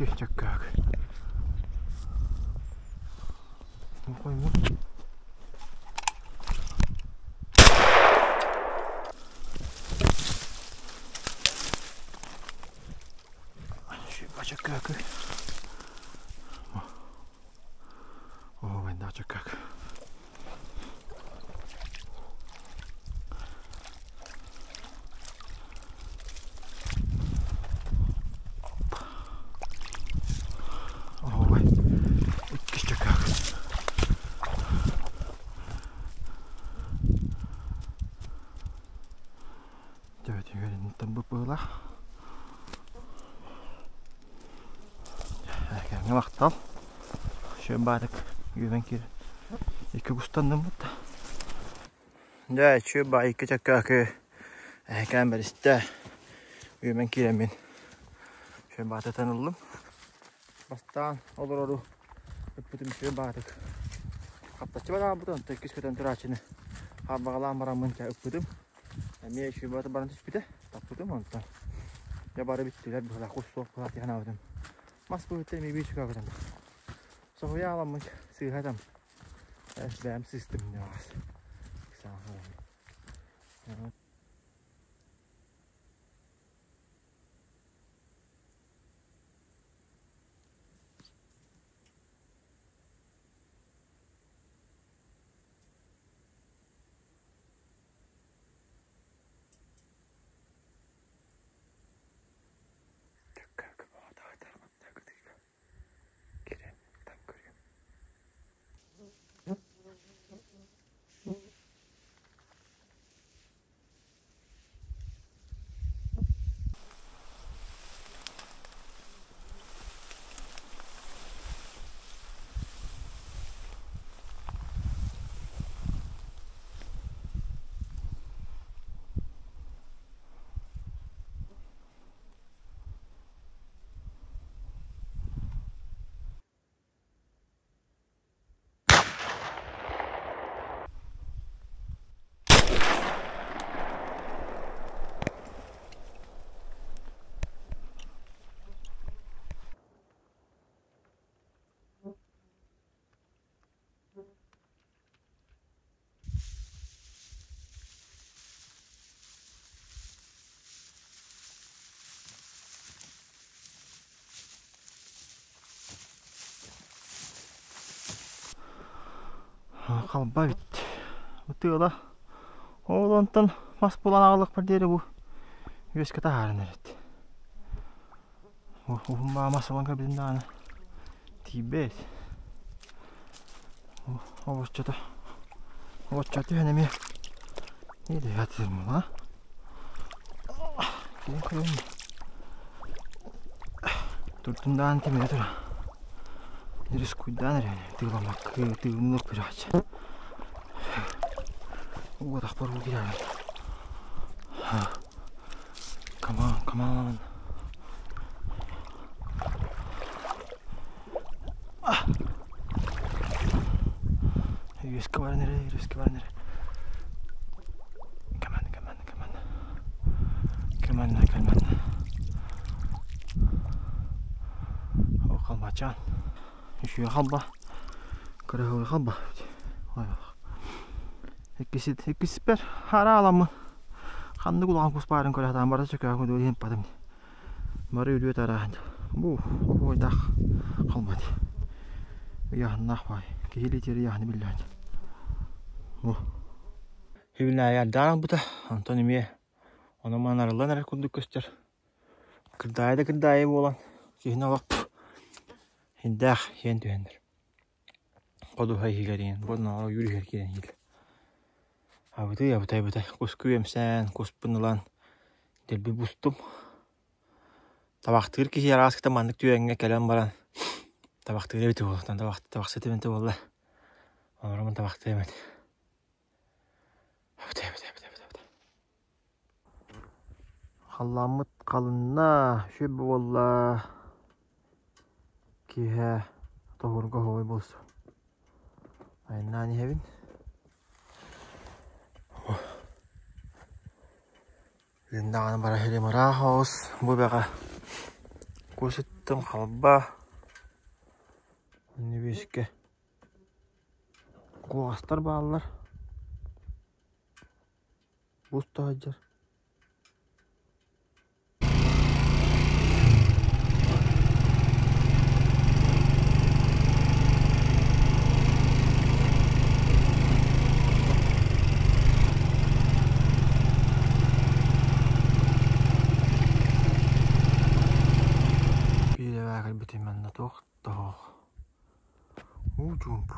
Икки чөккөөк. Хоймут. Чөккөөкү. Оһуобайдаах чөккөөк. Оһуобай. Иккис чөккөөк. Төбөтүгэр инниттэн быһыылаах. Кэмҥэ махтал. Үчүгэй баатык үөмэн киирэн икки кустанныммыт да. Дьэ, үчүгэй баай икки чөккөөкү эһэкээн бэристэ. Үөмэн киирэммин үчүгэй баатытан ыллым. Бастаан олорору ыппытым үчүгэй баатык. Хаптаччы бараабыт, онтон иккис көтөн турааччыны харбаҕалаан бараммын чэ ыппытым. Эмиэ үчүгэй баран түспүтэ, таппытым онтон. Дьэ бары бүттүлэр быһыылаах, кус суох быһыылаах дии санаабытым. Мас быһыыта эмиэ биир чугаһ гынан. Соһуйа аламмын сыыһа там. Бэйэм сыыстым ньаҕас. Халба эбит. Тыала. Ол онтон мас булан аҕалыахпар диэри бу үөскэ таһааран эрэт. Уһун мас ылан көрбүтүм даҕаны тиийбэт. Обоччото обоччо түһэн эмиэ а? Киин көрөйүн. Турдун даҕаны тимирэ тура. Рискуйдаан эрэ тыыламаккы тыыннык күрэхчэ. Уотахпар уу киирэр. Come on, come on. Үөскэ баран эрэ, үөскэ баран эрэ. Come on, come on, come on. Come on, come on. О, халбачаан. Үчүгэй халба. Кыраһыабай халба. Иккисит, иккиспэр харааламмын. Ханнык улахан кус баарын көрө сатаан барда чөкөөхүн дуо иһин патым. Бары үлүө тараан. Бу ойдах халбат. Ыйаһыннаах баай. Киһи илиитигэр ыйаһыны биллээн. Бу. Хибинэ айардаан ылбыта. Онтон эмиэ онон арыллан эрэр курдук көстөр. Кырдаайы да кырдаайы буолан киһини олох хиндээх иэн түһэннэр. Ходуһа иһигэр иэн, буоннаҕар ойуур иһигэр киирэн иһил. Абытай, абытай, абытай, куску үөмсээн, куспун ылан дэлби бустум. Табахтыыр киһи араас маннык түгэҥҥэ кэлэн баран табахтыыр эбит буолуохтан табахсыт эбит буолла. Олоромун табахтыам эт. Абытай, абытай, абытай, абытай. Халлааммыт халынна, үчүгэй буолла. Киэһэ тоһуурга оһуобай буолсу. Айаннаан иһэбин. Бүгүн даҕаны бара иһэрим ыраах оҕус бу эбэҕэ кус ытта. Аттым халба. Небескэ куоҕастар бааллар. Бус таһырдьар. Биир эбээ кэлбитим манна туох тоһоох уу чуумпу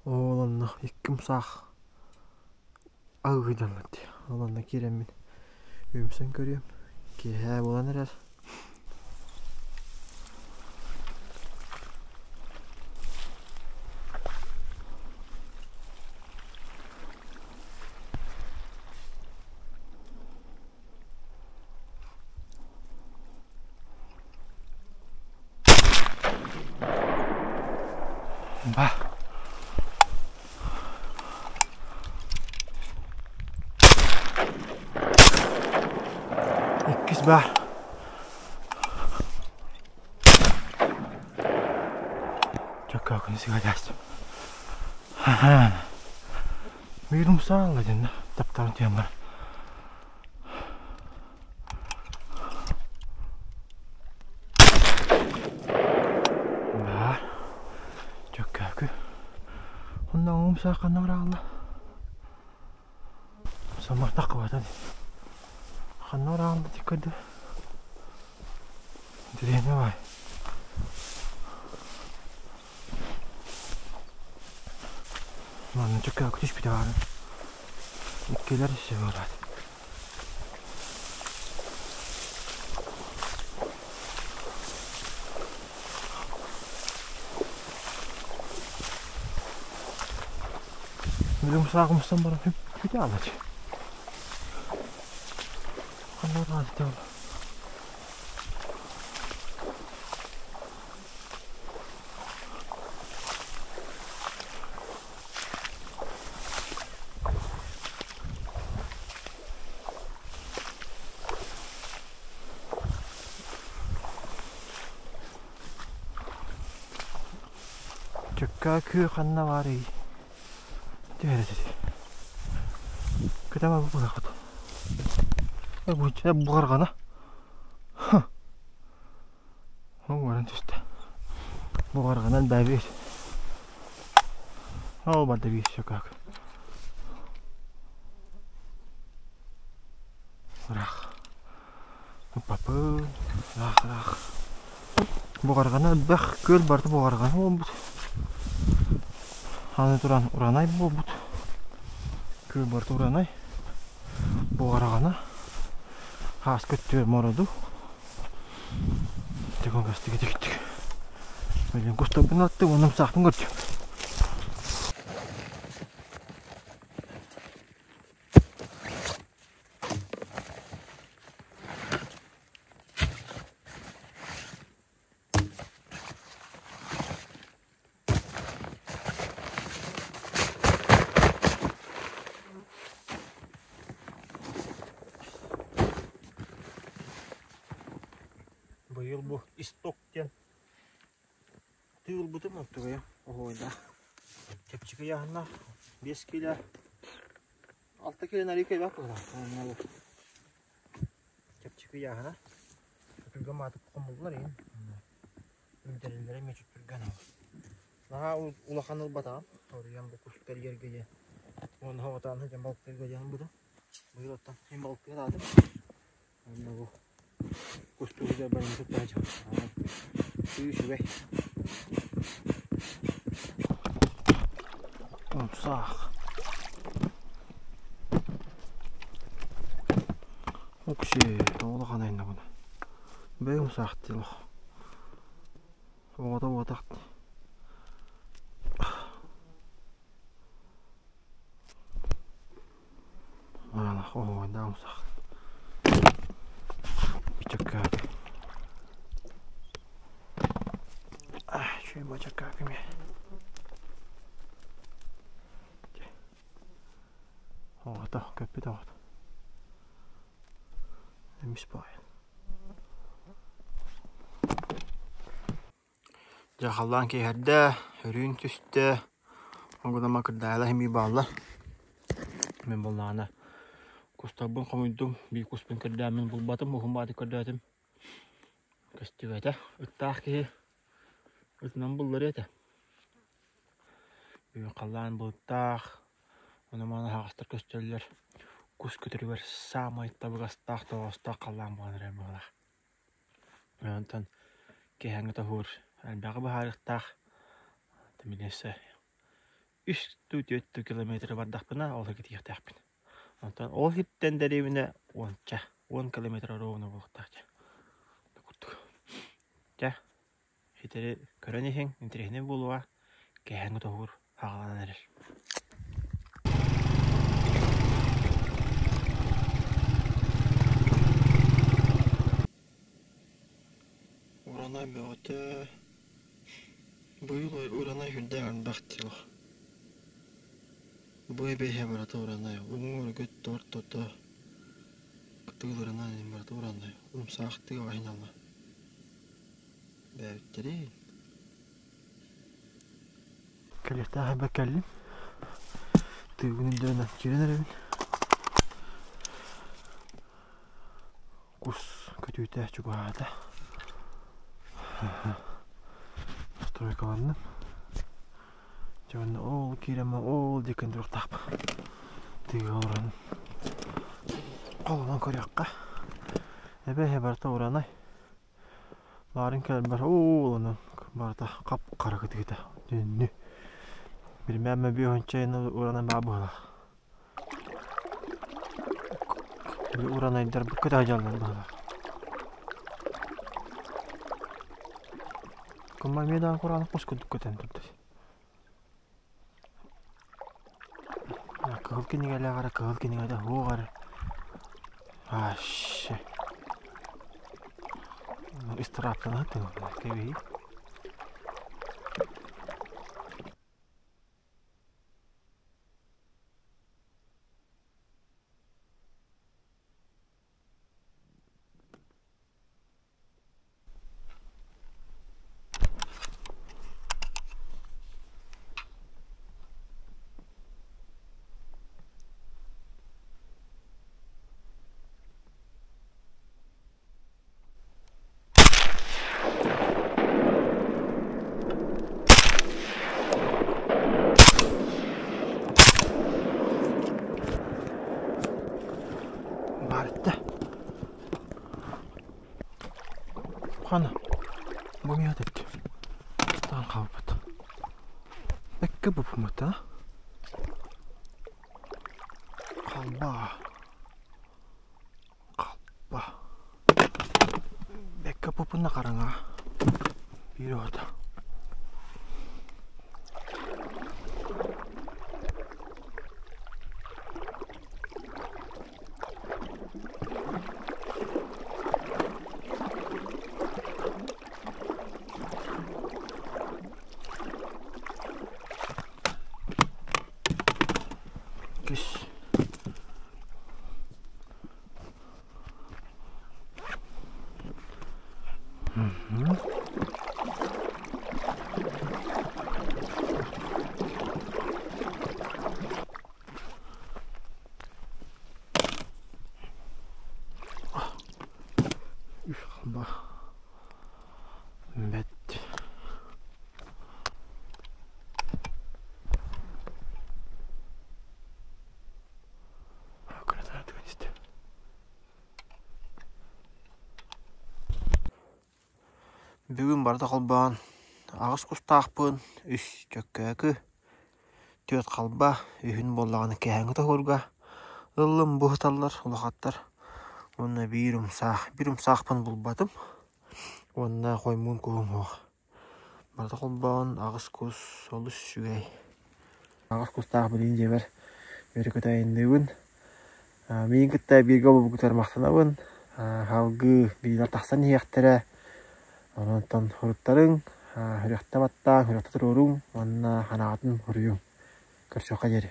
Ол онно икки умсаах аҕыйданна дии. Ол онно киирэммин үөмсэн көрүөм. Киэһээ буолан эрэр. Ба. Иккис баар. Чөккөөкүнү сыгадаас. Биир умсаалла дэннэ таптаан тиэн бар. Баар. Чөккөөкү. Онно умсаа ханна бараалла? Самар таххыбата. Ханна бараалла тиккөдө. Интэриэһинэй баай. Манна чөккөөкү түспүтэ баарын. Иккилэр өссө буолаат. Билим сааҕымыстан баран хүтэ алач. Ханна бараат ол. Чөккөө күө ханна баарый? Түһэрэ сити. Көтөмө бу буһахат. Бу буҕарҕана. Уоран түстэ. Буҕарҕанан бэбиир. Ол барда биир сөкөөк. Ыраах. Папы, ыраах ыраах. Буҕарҕана элбэх күөл барыта буҕарҕана буолбут. Аны туран уранай буолбут. Күөл барыта уранай. Буҕарҕана. Хааска өттүгэр мороду. Тегон кастыга тиктик. Билин кустарбын аттым, онум саахпын көрдүм. Быйыл бу исток диэн тыылбытым оттугайа оһуойдаах. Чэпчэки ыйааһыннаах 5 кило 6 кило нарика элбэх быһыылаах. Чэпчэки ыйааһына. Түргэн маатык хомуллар иһин. Үрдэриллэрэ эмиэ түргэн Наһаа улахан ылбатаҕым. Соруйан бу кустар ерге диэн. Уонна хоҕотоон сылдьан балыктыырга диэн ылбытым. Быйыл оттон син балыктыы сатаатым. Уонна бу кустуугу баран тутта сылдьабын. Үчүгэй. Умсаах. Окси, улахан айна буна. Бэй умсаах дийлох. Оҕото буотах Умсаах, оһуохайдаах умсаах. Чөккөөкү. Үчүгэй бачаккаакы эмиэ. Оҕото, көппүт оҕото. Эмис баҕайы. Дьэ халлаан киэһэрдэ, өрүүн түстэ, ол гынан макырдаайла эмиэ бааллар. Мин буоллаҕына кустарбын хомуйдум, биир куспун көрдөөн булбатым, уһун бааты көрдөөтүм. Көстүбэтэ. Ыттаах киһи ытынан булларыа этэ. Бүгүн халлаан былыттаах, ону-маны аһаҕастар көстөллөр. Кус көтөрүгэр саамай табыгастаах, тоҕоостоох халлаан буолан эрэр быһыылаах. Онтон киэһээҥҥи тоһуур элбэҕи быһаарыахтаах. Милиция үс дуу, түөрт дуу километры бардахпына ол иһигэр тиийиэхтээхпин. Онтон ол иһиттэн дэриэбинэ уонча, уон километр оруобуна буолуохтаах дьэ. Курдук. Дьэ, ситэри көрөн иһиҥ, интэриэһинэй буолуоҕа. Киэһээҥҥи тоһуур хаалан эрэр. Уранай бөҕөтө быйыл уранай сүрдээх элбэх дьыл. Бу эбэһэ барыта уранай уҥуор көттө ортото кытыыларынан барыта уранай умсаахтыы аһыналла бэйэбиттэрин Кэлиэхтээх эбэ кэллим. Тыыбын үрдүнэн киирэн эрэбин. Кус көтүүтэ чугаһаата. Стройкаланным. Дьэ уонна ол киирэн ол диэки туруохтаахпын. Тыыга олорон холонон көрүөххэ. Эбэ эһэ барыта уранай. Баарын кэлбэр уу-уланан барыта хап-хара кытыыта түннү. Билимээмэ бүөһүнчэйин уранан баа быһыылаах. Били уранайдарбыт көтө сылдьаллар быһыылаах. Кумма эмиэ даҕаны кураанах кус курдук көтөн турда. Кыһыл кинигэлээх эрэ, кыһыл кинигэтэ суох эрэ. Вообще. Ыстырааптана сыттым кэбиһии. Баар этэ. Хана, бу миэхэ тэпти. Таан хаалбыт. Эккэ бупуммут а? Халба. Халба. Бэккэ пупунна хараҥа. Биир оҕото. Кис. Угу. Үс Бэт. Бүгүн барыта холбоон аҕыс кустаахпын, үс чөккөөкү, түөрт халба, үһүн буоллаҕына киэһээҥҥи тоһуурга ыллым бу сыталлар улахаттар уонна биир умсаах, биир умсаахпын булбатым уонна хоймуун куһум суох. Барыта холбоон аҕыс кус олус үчүгэй. Аҕыс кустаах билигин дьиэбэр үөрэ-көтө айанныыбын. Миигин кытта бииргэ олорбуккутугар махтанабын. Салгыы биилэр тахсан иһиэхтэрэ. Онон суруттарыҥ, сүрэхтэ баттааҥ, сүрэхтэ туруоруҥ уонна санааҕытын суруйуҥ. Көрсүөххэ диэри.